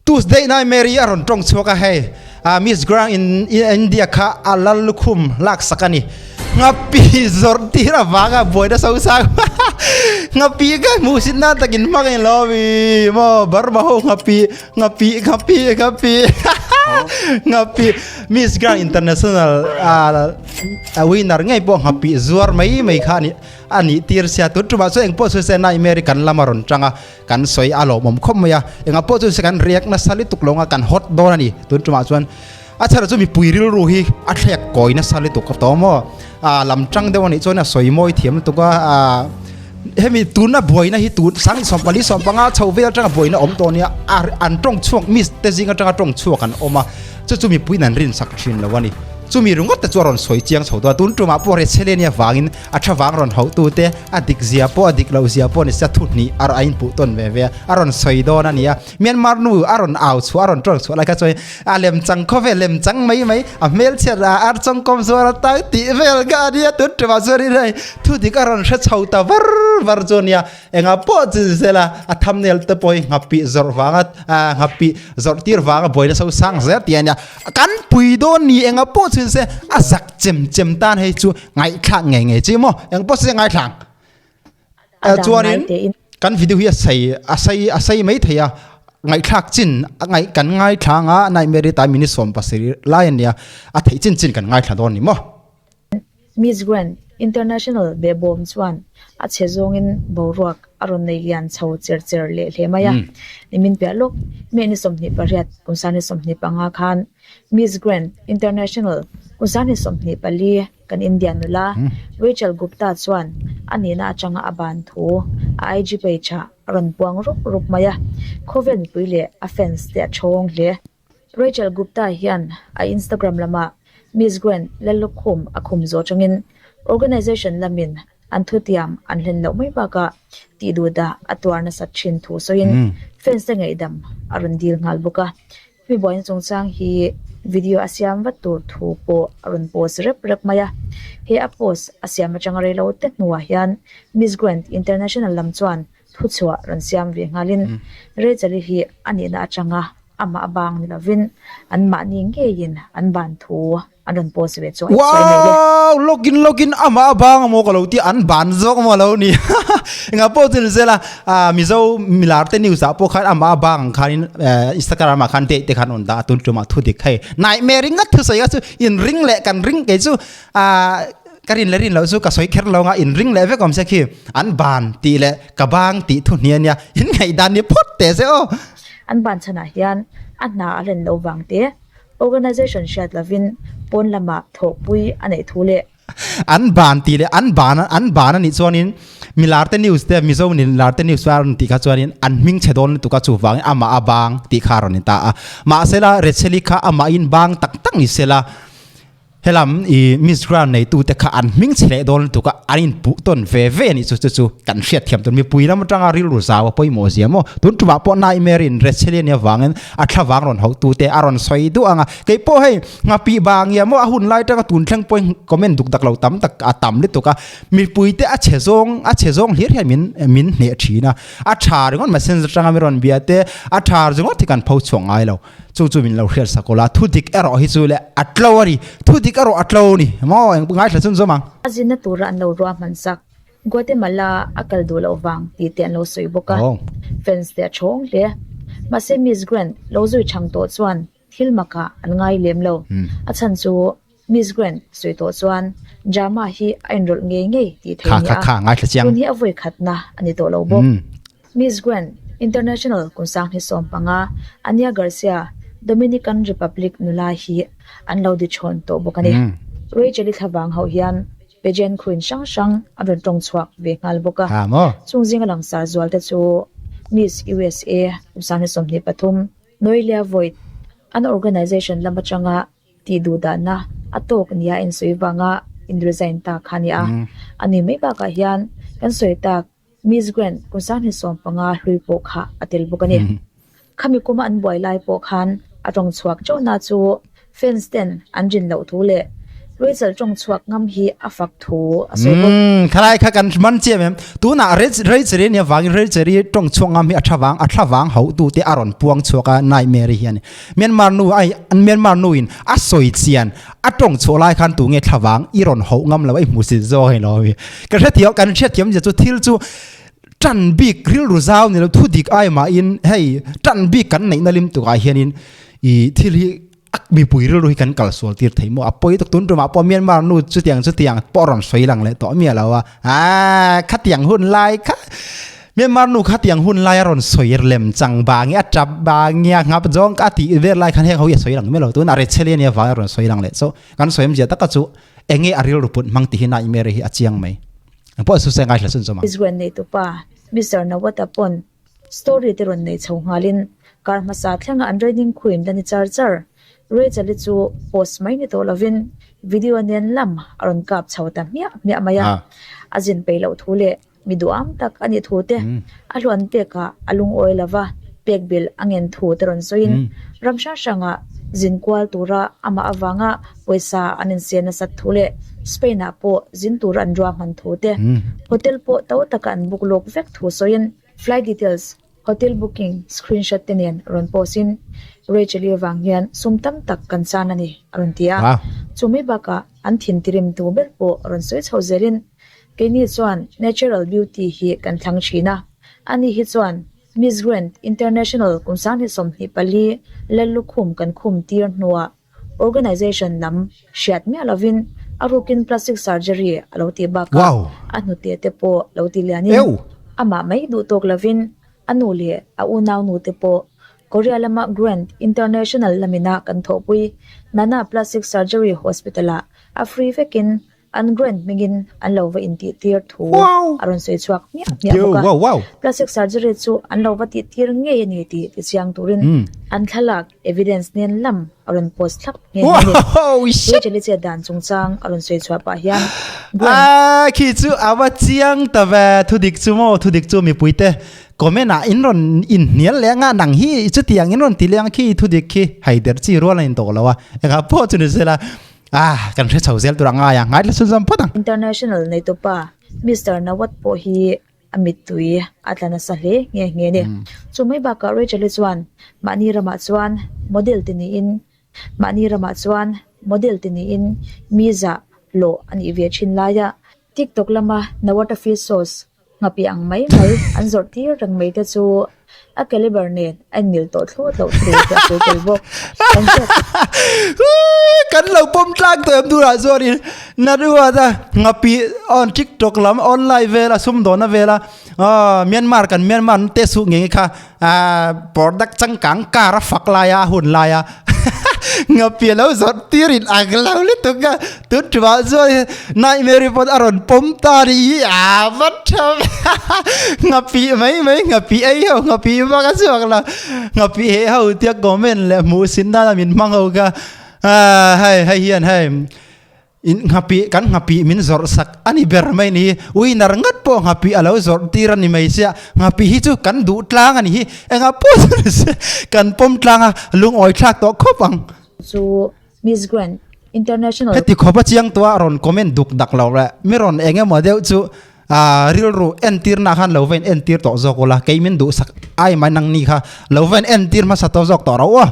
Tuesday Night Mary a rawn tawng chhuak a hei a Miss Grand in India kha a lal lukhum lak sak a ni. Ngapi zawrh tir avanga buaina so sang Ngapi ka hmuh sit nan takin hmang in lo mi maw Burma ho ngapi ngapi ngapi ngapi ngapi Miss Grand International a winner ngei pawh ngapi zuar mai mai kha a ni a nih tir sia tun tumah chuan engpawh sawi se Night Mary kan lam a rawn tang a. Kan sawi a lawmawm khawp mai a, engah pawh chuan kan riak nasa lutuk lo anga kan hot dawn a ni. Tun tumah chuan a chhan chu mipui rilru hi a thlek kawi nasa lutuk ka tawh maw. A lam tang deuh a nih chuan a sawi mawi thiam lutuk a, a hemi tuna buaina hi tun sang 24 15 chho vel atanga buaina awm tawh nia a an tawng chhuak miss te zing atanga tawng chhuak an awm a, chu chu mipui in an rinsak thin lo a ni. Chumi ringawt te chu a rawn sawi chiang chho dawn a, tun tumah pawh Rechele-ni avangin A tha vang rawn hauh tu te, a dik zia pawh a dik loh zia pawh ni se thu hnih a a inpuh tawn ve ve a, a rawn sawi dawn a ni a. Myanmar nu a rawn au chhuah a rawn tawng chhuah lai kha chuan a lem chang khawvel lem chang mai mai a hmelchhiat a ar chawng kawm zuar a tang tih vel kha a nia tun ṭumah chuan in hei thu dik a rawn hre chho ta var var chu a nia. Engah pawh chu ni sela a thumbnail te pawh hi nghapih zawrh vanga nghapih zawrh tir vanga buaina so sang zel tih a nia. Kan pui dawn ni engah pawh chu ni se a zak chem chem tan hei chu ngaihthlak ngei ngei chi maw eng pawh se ngaithlang chuanin kan video hi a sei a sei a sei mai thei a ngaihthlak chin a ngai kan ngaithlang a nightmare tai minute sawm pasarih lai ania a theih chin chin kan ngaithla dawn ni maw. Miss Grand International behbawm chuan a chhe zawngin boruak a rawn nei lian chho cher cher leh hle mai a. Nimin piah lawk May ni 28 kum 25 khan Miss Grand International kum 24 Kan India nula Rachel Gupta chuan a nihna atanga a ban thu a IG page ah a rawn puang rup rup mai a, khawvel mipui leh a fans te a thawng hle. Rachel Gupta hian a Instagram lamah Miss Grand Lallukhum a khum zawh atangin organisation lamin an thutiam an hlen loh mai bakah tih duh dah a tuar nasat thin thu sawiin fans te ngaihdam a rawn dil nghal bawk a. Hemi buaina chungchang hi video a siam vat tur thu pawh a rawn post rep rep mai a. He a post a siam atanga rei lo te hnuah hian Miss Grand International lam chuan thuchhuah rawn siam ve nghalin Rachel-i hi a nihna atanga amah a bang ni lovin anmahni ngeiin an ban thu An rawn post ve chuai chuai mai le. Wow! Login login amah a bang amaw ka lo ti an ban zawk amaw lo ni. Engah pawh chu ni sela Mizo milar te news ah pawh khan amah a bang ang khanin Instagram ah khan date te khan rawn dah a tun tumah thu dik hei. Nightmare in ngat thusawi kha chu in ring leh kan ring kei chu ka rin leh rin loh chu ka sawi kher lo anga in ring leh vek awm se khi an ban tih leh ka bang tih thu hni ania in ngaihdan ni phawt teh se aw. An ban chhanah hian a hna a hlen loh vang te Organization hriat lovin pawn lamah thawhpui a neih thu leh. An ban tih leh an ban an ban a nih chuanin Milarte news te Mizo Milarte news a rawn tih kha chuanin an hming chhe dawn lutuk a chuvangin amah a bang tih kha a rawn in ta a. Mahsela Rachel-i kha amahin bang tak tak ni sela Helam i Miss Grand neitute kha an hming chhe leh dawn lutuk a, an inpuh tawn ve ve a nih chu chu chu kan hriat thiam tur mipui lam atanga rilru zau a pawimawh zia maw. Tun tumah pawh Nightmare in Rachel-i ania vangin a thlavang rawn hauhtute a rawn sawi duh ang a, kei pawh hei nghapih bang ia maw a hun lai atanga tun thleng pawhin comment duk dak lo tam tak a tam lutuk a, mipuite a chhe zawng a chhe zawng hlir hian min min hneh thin a, a tha ringawt messenger atanga mi rawn bia te a tha ringawt hi kan pho chhuak ngai lo. Chu chu min lo hriat sak ula, thu dik erawh hi chu le a tlo a ni, thu dik erawh a tlo a ni maw eng ngaithla chun zawm ang. A zinna tura an lo ruahman sak Guatemala a kal duh loh vang tih te an lo sawi bawk a, fans te a thawng hle. Mahse Miss Grand lo zui chhang tawh chuan thil makah an ngai lem lo, a chhan chu Miss Grand sawi tawh chuan drama hi a inrawlh ngei ngei tih theih Kha nia kha kha ngaithla chiang. Tun hi a vawi khatna a ni tawh lo bawk. Miss Grand International kum sanghnih 15 Anya Garcia, Dominican Republic nula hi an lo di chhawn tawh bawk a ni. Rachel-i thlavang ho hian pageant queen hrang hrang an rawn tawng chhuak ve nghal bawk a. Ha maw? Chung zinga langsar zual te chu Miss USA kum sanghnih 23 Noelia Voigt, an organization lam atanga Tih duh dahna a tawk nia insawi vanga in resign ta kha a ni a. A ni mai bakah hian kan sawi tak Miss Grand kum 25 hlui pawh kha a tel bawk a ni. Khami kuma an buai lai pawh khan a tawng chhuak chauhna chu fans ten an rin loh thu leh Rachel tawng chhuak ngam hi a fak thu a sawi bawk. Umm khalai kha kan man chiam em? Tunah Rachel i nia vangin Rachel i tawng chhuak ngam hi a tha vang a thla vang hauh tu te a rawn puang chhuak a Nightmare hian Myanmar nu ai Myanmar nu in a sawi chian a tawng chhuah lai khan tu nge thla vang i rawn hauh ngam lo a i hmu sit zawk hei lo hi ka hrethiam kan hriatthiam zia chu thil chu tan bik rilru zau ni lo thu dik ai mahin hei tan bik kan neihna lim tukah hianin i thil hi A mipui rilru hi kan kal sual tir thei maw? A pawi tuk tun tumah pawh Myanmar nu chutiang chutiang pawh rawn sawi lang leh tawh miah lo a. Aa khatiang hun lai kha Myanmar nu khatiang hun lai a rawn sawi lem chang bang i a tap bang i a ngap zawng a tih vel lai khan heng ho hi a sawi lang miah lo. Tunah Rachel-i ania vang a rawn sawi lang leh chu kan sawi awmzia taka chu enge a rilru put hmang tih hi nightmare hi a chiang mai. Engpawh chu se ngaithla chhun zawm ang. Israel neitupa Mister Nawat-a pawn Story te rawn nei chho nghalin kar hmasa thlenga an reading queen la ni char char. Rachel-i chu post mai ni tawh lovin video nen lam a rawn kap chho ta hmiah hmiah mai a. A zin peih loh thu leh mi duham tak a nih thu te, a hluan pekah a lungawi lova pek bilh a ngen thu te rawn sawiin ram hrang hranga zin kual tura amah avanga pawisa an insiam nasat thu leh Spain-ah pawh zin tur an ruahman thu te, hotel pawh to taka an book lawk vek thu sawiin Flight details, hotel booking screenshot te nen rawn post in Rachel-i avang hian sum tam tak kan chan a ni a rawn ti a. Chu mai bakah an thin tirim tu ber pawh rawn sawi chho zelin keini chuan natural beauty hi kan thlang thin a, ani hi chuan Miss Grand International kum 2024 Lallukhum kan khum tir hnuah Organization lam hriat miah lovin a rukin plastic surgery a lo tih bakah a hnute te pawh lo ti lianin amah mai duh tawk lovin a nu leh a unau nu te pawh Korea lama Grand International lamina kan thawhpui Nana Plastic Surgery Hospital-ah a free vekin An grant hmingin an lo va intih tir thu a rawn sawi chhuak hmiah hmiah bawk a. Plastic surgery chu an lo va tih tir ngei a ni tih tichiang turin an thlalak evidence nen lam a rawn post thlap nghe nghe a ni. Rachel-i chet dan chungchang a rawn sawi chhuah pah hian grant. A khi chu a va chiang ta ve, thudik chu maw, thudik chu mipuite comment ah in rawn inhnial leh anga nang hi chutiang in rawn ti leh ang khi thudik khi hei der chi rual a intawh lo a, engah pawh chu ni sela. Ah, kan hre chho zel tur a ngai a, ngaithla chhun zawm phawt ang. International neitupa Mister Nawat pawh hi a mittui a tla nasa hle nghe nghe ni. Chu mai bakah Rachel-i chuan mahni ramah chuan model ti niin mahni ramah chuan model ti niin mi zah hlawh a nih ve thin laia TikTok lama Nawat-a fish sauce Nghapih ang mai mai an zawrh tir reng mai te chu a caliber nen a inmil tawh thlawt loh thu te a sawi tel bawk. Kan hriat Kan lo pawm tlak tawh em turah chuanin Naruata nghapih on TikTok lam online vela sumdawna vela Myanmar kan Myanmar te suh nge nge kha product changkang car a fak laia a hun laia Ngapih a lo zawrh tir in ang lo lutuk a tun tumah chuan nightmare pawn a rawn pawm ta a ni hi a va tha ve Ngapih mai mai ngapih ei ho ngapih bak a chhuak lo ngapih heh ho tia comment leh hmuh sin nana min hmang ho kha hei hei hian hei. In nghapih kan nghapih min zawrh sak a ni ber mai ni. Winner ngat pawh nghapih a lo zawrh tir a ni mai sia. Nghapih hi chu kan duh tlang a ni hi. Engah pawh chu ni se kan pawm tlang a, lungawi thlak tawh khawp ang. Chu Miss Grand International. Heti khawp a chiang tawh a rawn comment duk dak lo le. Mi rawn eng emaw deuh chu rilru entirna khan lo va in entir tawh zawk ula. Kei min duh sak ai mai nang ni kha lo va in entir hmasa tawh zawk tawh ro a.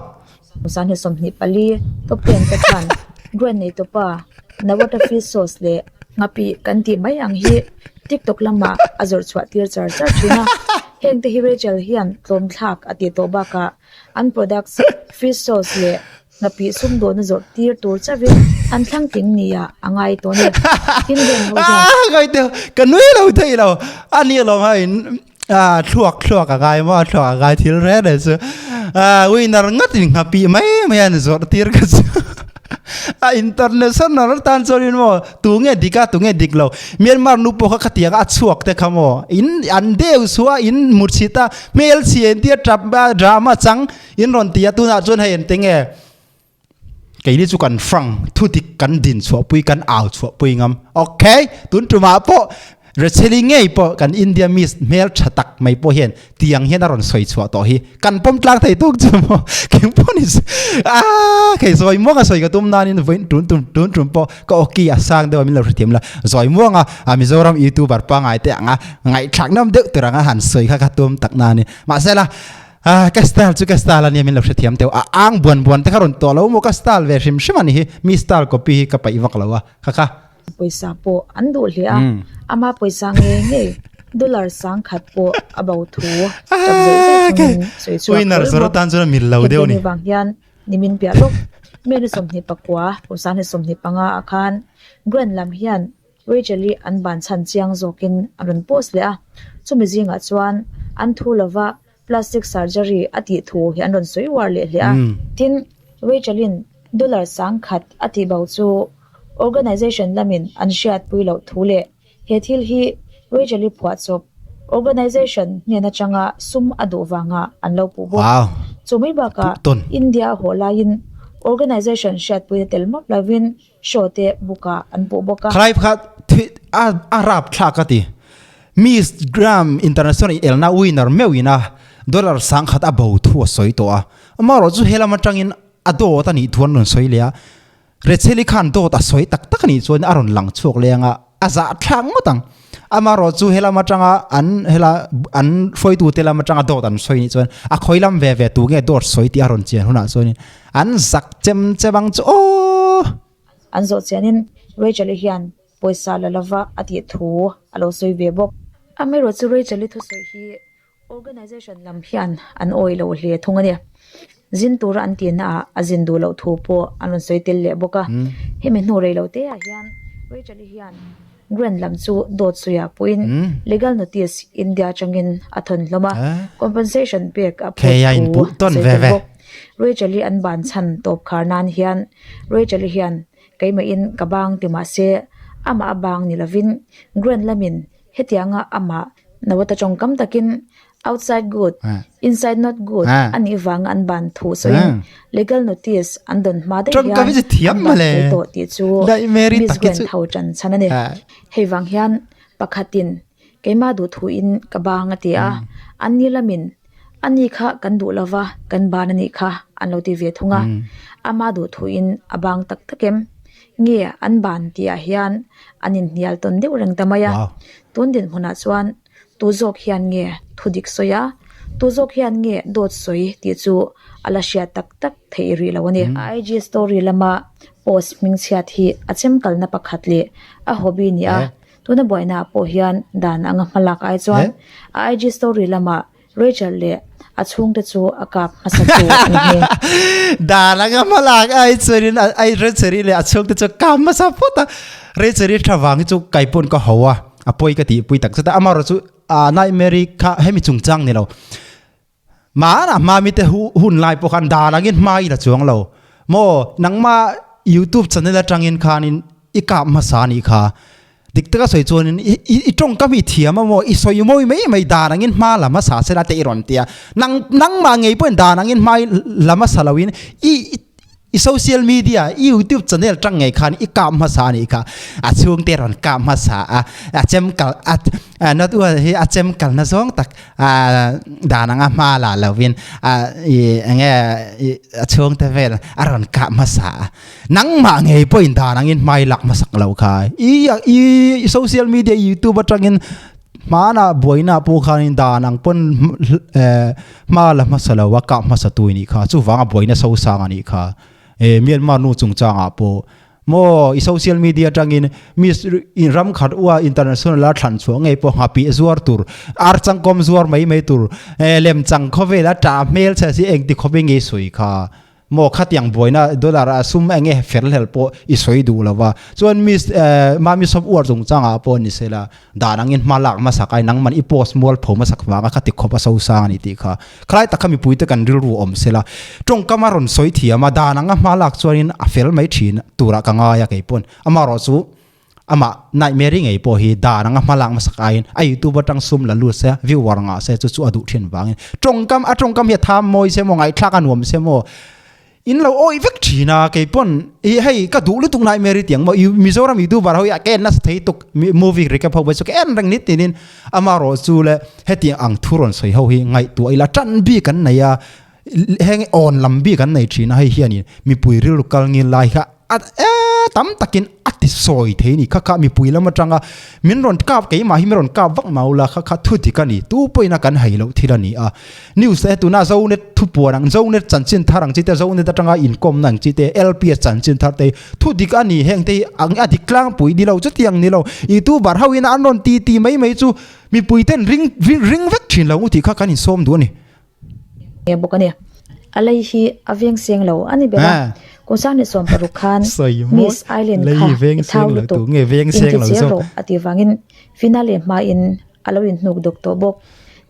Zan hi 24 top ten te khan Grand nei tawpa Nawata fish sauce leh nghapih kan tih mai ang hi TikTok lamah a zawrh chhuah tir char char thin a. Heng te hi Rachel hian tlawm thlak a tih tawh bakah an products fish sauce leh nghapih sumdawhna zawrh tir tur chauhin an thlang tling nia a ngai tawh a ni. Tin Grand ho hian. Ah ngai teh ka nui lo thei lo a ni alawm hei Ah, thluak thluak a ngai maw, thluak a ngai thil reng reng chu. Ah, winner ngat in nghapih mai mai an zawrh tir kha chu. A international tan chuan in maw, tu nge dik a, tu nge dik lo. Myanmar nu pawh kha khatiang a chhuak te kha maw. In an deu suah in mutchhit a, hmel chhia in tia tap a, drama chang in rawn ti a, tunah chuan hei engte nge. Keini chu kan frank, thu dik kan din chhuahpui, kan au chhuahpui ngam. Okay, tun tumah pawh. Racheli ngei pawh kan India miss hmel tha tak mai pawh hian tiang hian a rawn sawi chhuah tawh hi kan pawm tlang thei tuk chu maw keng pawh ni aaa kei zawi muanga sawi ka tum nanin vawiin tun tum tun tum pawh ka awki a sang deuh a min lo hrethiam la zawi muanga a Mizoram youtuber pangngai te anga ngaihthlak nawm deuh tur anga han sawi kha ka tum tak na a ni mahse la ah ka style chu ka style a nia min lo hrethiam teuh a ang buan buan te kha rawn tawh lo maw ka style ve hrim hrim a ni hi mi style copy hi ka paih vak lo a kha kha. Pawisa pawh an duh hle a, ama pawisa ngei ngei dollar 10,000 pawh a bo thu tap zeih zeih chungin sawi chhuak hlawl bawk. Heti ni vang hian nimin piah lawk May ni 29, kum 2025 ah khan Grand lam hian Rachel-i an ban chhan chiang zawkin a rawn post leh a, chumi zingah chuan an thu lova plastic surgery a tih thu hi an rawn sawi uar leh hle a. Tin, Rachel-in dollar 10,000 a tih bo chu Organization lamin an hriatpui loh thu leh he thil hi Rachel-i phuahchawp organization hnen atanga sum a duh vanga an lo puh bawk. Chu mai bakah India a haw laiin organization hriatpuina tel map lovin show te book-ah an puh bawk a. Khalai kha a rap thlak a ti. Miss Gram International elna winner meuhin a dollar 10,000 a bo thu a sawi tawh a. Amaherawhchu helam atangin a dawt a nih thu an rawn sawi leh a. Rachel-i khan dawt a sawi tak tak a nih chuan a rawn lang chhuak leng a, a zah thlak ngawt ang. Amaherawh chu helam atanga an hela an hruaitute lam atanga dawt an sawi nih chuan a khawi lam ve ve tu nge dawt sawi tih a rawn chian hunah chuanin an zak chem chem ang chu aw! An zawh chianin Rachel-i hian pawisa la lova a tih thu a lo sawi ve bawk. Amaherawh chu Rachel-i thusawi hi Organization lam hian an awih loh hle thung a ni. Zin tura an tihna ah a zin duh loh thu pawh an rawn sawi tel leh bawk a. Hemi hnu rei lo te ah hian Rachel-i hian Grant lam chu dawt suiah pawhin legal notice India atangin a thawn hlawm a, compensation pek a phut thu a sawi tel bawk. Rachel-i an ban chhan tawp khar nan hian Rachel-i hian keimahin ka bang ti mah se amah a bang ni lovin Grant lamin Hetianga amah Nawata tawngkam takin outside good, inside not good a nih vanga an ban thu sawiin legal notice an dawn hma daih hian an ban fel tawh tih chu Miss Gwen tho tan chhan a ni. Hei vang hian pakhatin keimah duh thuin ka bang a ti a, an ni lamin ani kha kan duh lova kan ban a nih kha an lo ti ve thung a, ama duh thuin a bang tak tak em? Nge an ban tih ah hian an inhnial tawn deuh reng ta mai a, tun dinhmunah chuan tu zawk hian nge thu dik sawi a, tu zawk hian nge dawt sawi tih chu a la hriat tak tak theih rih lo a ni. IG story lama post hmingchhiat hi a chemkalna pakhat leh a hobby ni a, tuna buaina ah pawh hian dan anga hmalak ai chuan a IG story lama Rachel leh a chhungte chu a kap hmasa tu a ni nghe. Dan anga hmalak ai chuanin ai Rachel-i leh a chhungte chu kap hmasa phawt a. Rachel-i tha vang hi chu kai pawn ka ho a, a pawi ka tihpui tak zet a. Amaherawh chu a Nightmare-i kha hemi chungchang ni lo. Mahna hmami te hun lai pawh khan dan angin hma i la chuang lo. Maw nangma YouTube channel atangin khanin i kap hmasa a nih kha. Dik taka sawi chuanin i i tawngkam i thiam a maw i sawi mawi mai mai dan angin hma lam a sa sela te i rawn ti a. Nang nangmah ngei pawhin dan angin hma lam a sa loin i i social media i youtube channel tang ngei khan i kap hmasa a nih kha. A chhungte rawn kap hmasa a, a chem kal a not ual hi a chem kalna zawng tak a dan anga hma la lovin a i enge i a chhungte vel a rawn kap hmasa a. Nangmah ngei pawhin dan angin hmai lak hmasak lo kha. I i social media youtube atangin hmana buaina pawh khanin dan ang pawn hma la hmasa lo a kap hmasa tu i nih kha. Chuvanga buaina so sang a nih kha. E Myanmar nu chungchangah pawh maw i social media atangin mi ram khat ua international a thlan chhuah ngei pawh nghapih zuar tur ar changkawm zuar mai mai tur lemchang khawvela tah hmel chhe si engti khawpin nge i sawi kha. Maw khatiang buaina dollar a sum enge fel hlel pawh i sawi duh lo va. Chuan miss mami sawp uar chungchangah pawh ni sela dan angin hma lak hmasak ai nangman i post mualpho hmasak vanga khati khawp a so sang a ni tih kha. Khalai tak kha mipui te kan rilru awm sela tawngkam a rawn sawi thiam a dan anga hma lak chuanin a fel mai thin turah ka ngai a keipawn. Amaherawh chu Amah Nightmare-i ngei pawh hi dan anga hmalak hmasak aiin a YouTube atang sum la lut se, viewer ngah se chu chu a duh thin vangin tawngkam a tawngkam hi a tham mawi se maw, ngaihthlak a nuam se maw, In lo awih vek thin a kei pawn i hei ka duh lutuk nightmare i tiang maw i Mizoram youtuber ho hi a ka en nasa thei tuk movie recap ho pawh chu ka en reng ni tin in amarawh chu le hetiang ang thu rawn sawi ho hi ngaihtuah ila tan bik an nei a heng awn lam bik an nei thin a hei hianin mipui rilru kal ngil lai kha a e tam takin a ti sawi thei a ni kha kha mipui lam atanga min rawn kap keimah hi min rawn kap vak mau la kha kha thu dik a ni tu pawhin a kan hei loh thil a ni a news te tuna zonet thupuan ang zonet chanchin thar ang chi te zonet atanga inkawmna ang chi te lps chanchin thar te thu dik a ni heng te hi ang a dik tlangpui ni lo chutiang ni lo youtuber ho in an rawn ti ti mai mai chu mipui ten ring ring vek thin lo tih kha kan insawm duh a ni. Nge bawk a ni. A lei hi a veng seng lo a ni ber a. Kum 26 khan Miss Island kha i thau lutuk inti zel rawh a tih vangin finale hmain a lo inhnuk dawk tawh bawk.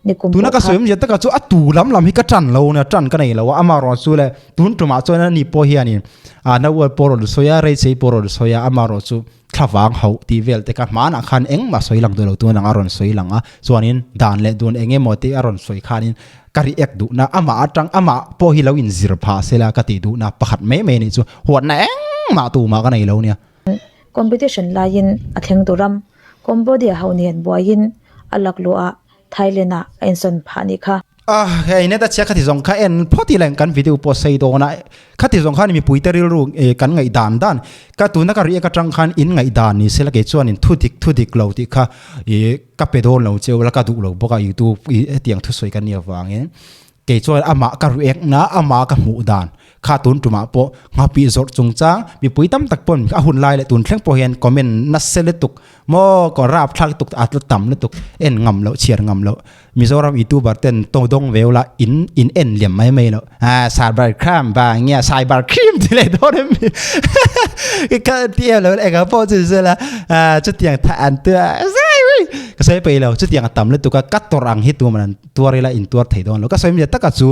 Nikum Tuna pawh ka kha. sawi awmzia takah chu a tu lam lam hi ka tan lo nia, tan ka nei lo a, amaherawhchu le tun tumah chuan ani pawh hianin a Nawal pawh rawn sawi a, Reichei pawh rawn sawi a, amaherawhchu thlavang hauh tih vel te kha hmanah khan engmah sawi lang duh lo tun ang a rawn sawi lang a, chuanin dan leh dun eng emaw te a rawn sawi khanin ka react duhna amah atang amah pawh hi lo inzir phah sela ka tih duhna pakhat mai mai anih chu huatna engmah tumah ka nei lo nia. Competition laiin a thleng tur ram Cambodia ho nen buaiin a lakluh ah Thailand ah a insawn phah anih kha. Ah hei net a chhia khati zawng kha en phawt ila kan video pawh sei dawn a khati zawng khan mipui te rilru eh kan ngaih dan dan ka tuna ka riak atang khan in ngaih dan ni sela kei chuan in thu dik thu dik lo tih kha ih ka pe dawn lo cheu la ka duh lo bawk a youtube ih hetiang thusawi ka nih avangin Kei chuan amah ka ruekna, amah ka hmuh dan kha tun tumah pawh nghapih zawrh chungchang mipui tam tak pawn a hun lai leh tun thleng pawh hian comment nasa lutuk maw ka rapthlak lutuk a tla tam lutuk en ngam loh chhiar ngam loh Mizoram youtuber ten to dawng veu la in in en liam mai mai loh ah cyber crime ba nge cyber crime ti leh dawn em mi ka ti em lo eng ang pawh chu ni sela ah chutiang tha an tua ka sawi peih lo chutiang a tam lutuk a ka tawrh ang hi tuman an Tuar ila intuar thei dawn lo. Ka sawi miah taka chu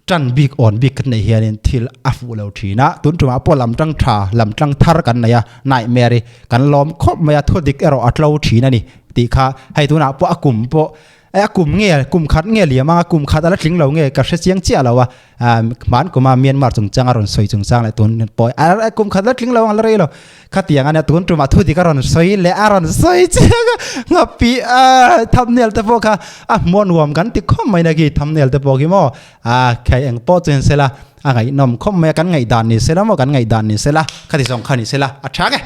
tan bik awn bik kan neih hianin thil a fuh lo thin a, tun tumah pawh lam tang tha, lam tlang thar kan nei a, nightmare hi kan lawm khawp mai a, thudik erawh a tlo thin a ni tih kha hei tunah pawh a kum pawh a kum nge kum khat nge liam anga kum khat a la tling lo nge ka hre chiang chiah lo a, hman kuma Myanmar chungchang a rawn sawi chungchang leh tun pawh a kum khat la tling lo ang la rei lo. Khatiang a nia tun tumah thu dik a rawn sawi leh a rawn sawi chiang a nghapih a thumbnail te pawh kha a hmuh a nuam kan ti khawp mai na khi thumbnail te pawh khi maw a khai eng pawh chu en sela a ngaihnawm khawp mai a kan ngaihdan ni sela maw kan ngaihdan ni sela khati zawng kha ni sela a tha nge.